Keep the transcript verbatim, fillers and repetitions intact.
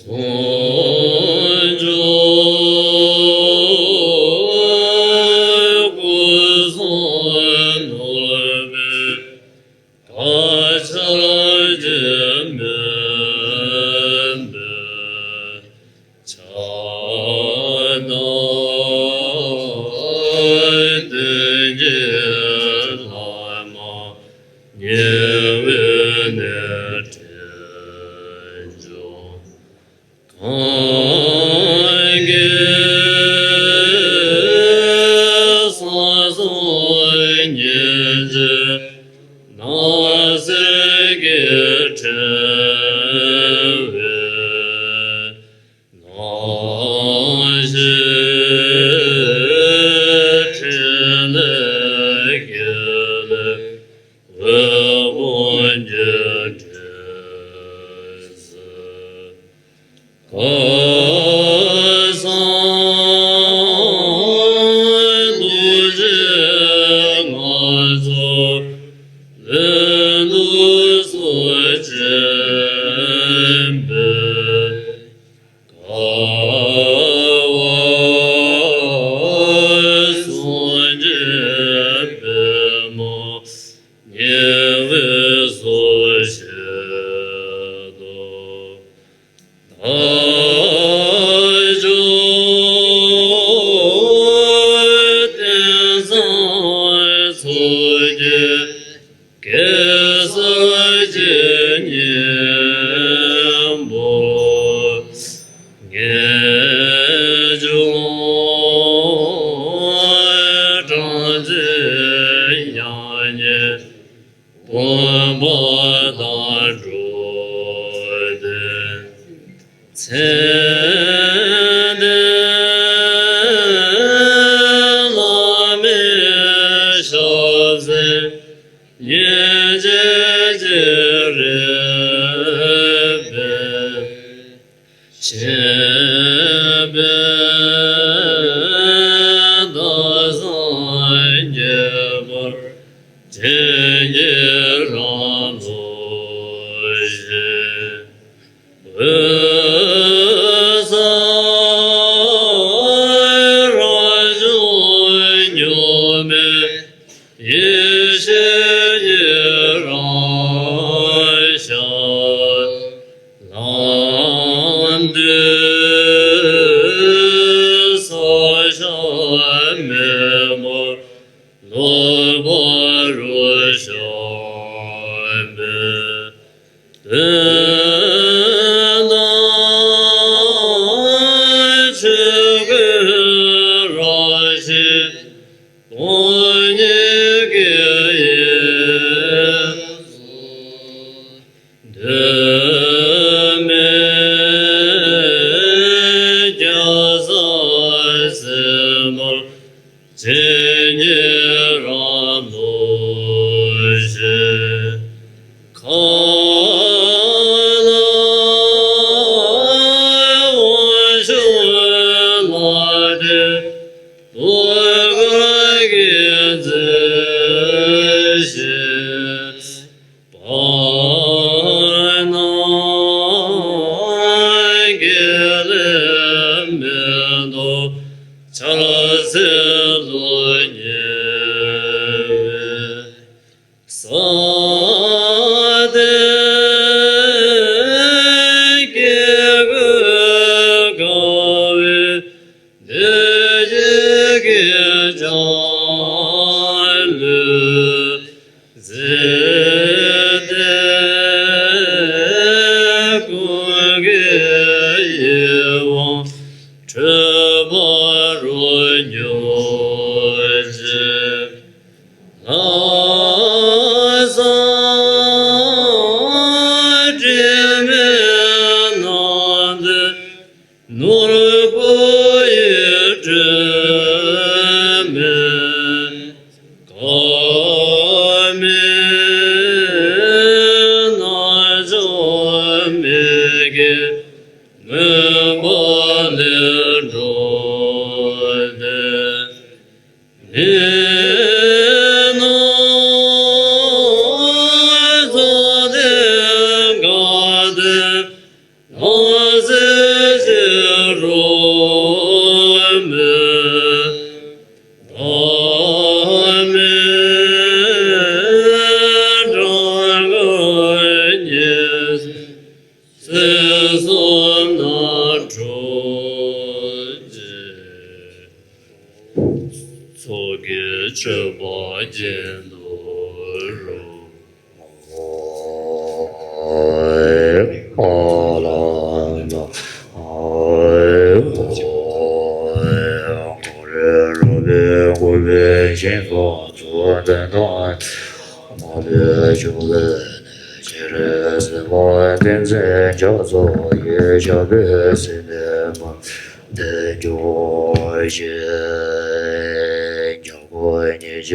དུ་འཇུག་སྐུ་གསུང་ཐུགས་པའི་བཀའ་ཆར་གྱིས་མུན་པའི་ཆར་སྣང་སྟོན་གྱི་ལྷ་མོ་ཉེ་བའི་གནས་དྲན་འབྱུང་། གང་གི་ས་སོགས་ཉིན་བྱེད་ནགས་ཚལ་གྱི་ཕྲེང་བའི་ནང་བཞིན་ཕྲིན་ལས་དགེ་ལེགས་འོད་དཔུང་འགྱུ་འཕྲོས་སུ། ག་སང་རྡོ་རྗེ་ལྔ་ཚོགས་ལུས་གནད་སོགས་བཅིངས་པའི་དགའ་བ་སངས་རྒྱས་པད་མ་ཉེ་བའི་གཟུགས་བཞིན་དུ། དལ་འབྱོར་རྟེན་བཟང་ཚོགས་ཀྱི་གེ་སར་གྱི་སྙིང་པོ་ངེས་འབྱུང་སྲོག་འཛིན་མྱ་ངན་སྤངས་པ་དང་འགྲོགས་ཏེ། མཚན་ལྡན་བླ་མའི་ཞབས་སེན་སྙིང་རྗེ་གིས་རེག་པའི་ཆེན་པོའི་ཟླ་གསུམ་གྱི་བར་བྱིན་གྱིས་རང་ཚུགས་ཤིང་། འོད་གསལ་རང་བྱུང་གཉུག་མའི་ཡེ་ཤེས་ཀྱི་རང་ཤར་ལམ་དུ་ས་ཞབས་མེ་འབར་ལོ་བར་རུ་ཤར་བའི་དོན་དམ་ཆོས་སྐུའི་རང་བཞིན་སྟོང་ཉིད་ཀྱི་དབྱིངས་སུ། གདོད་མའི་རྒྱལ་སྲས་སེམས་དཔའ་བྱིན་གྱིས་རང་ཕུལ་ཞིང་། མཁའ་ལ་དབང་ཕྱུག་ལྷ་དེ་ཐུགས་ཀར་གྱིས་མཛེས་ཤིང་། བར་སྣང་དགེ་ལེགས་མེ་ཏོག་ཕྱག་འཚལ་ལོ་མཉེས་པའི་ས་སྟེང་སྐྱེ་དགུའི་དགའ་བའི་བདེ་སྐྱིད་ཀྱི་ལྕང་ལོས་མཛེས་ཏེ། བཞིན་དུ་རུ། ཨོ་ཨ་ལ་ལ། ཨོ་ཨོ་ཨོ། གུ་རུ་རུ་པའི་སྐུ་པའི་ཞིང་ཁམས་སུ་བདེན་དང་མ་བུ་ཆུ་ལས་ནི་ཅི་རིགས་སྲིད་པ་ཏིང་འཛིན་རྒྱ་མཚོ་ཡི་ཞབས་པད་སྲིད་པའི་བར་དུ་འགྱུར་ཞིང་། རྒྱ་སྒོ་ཉི་ཤུ།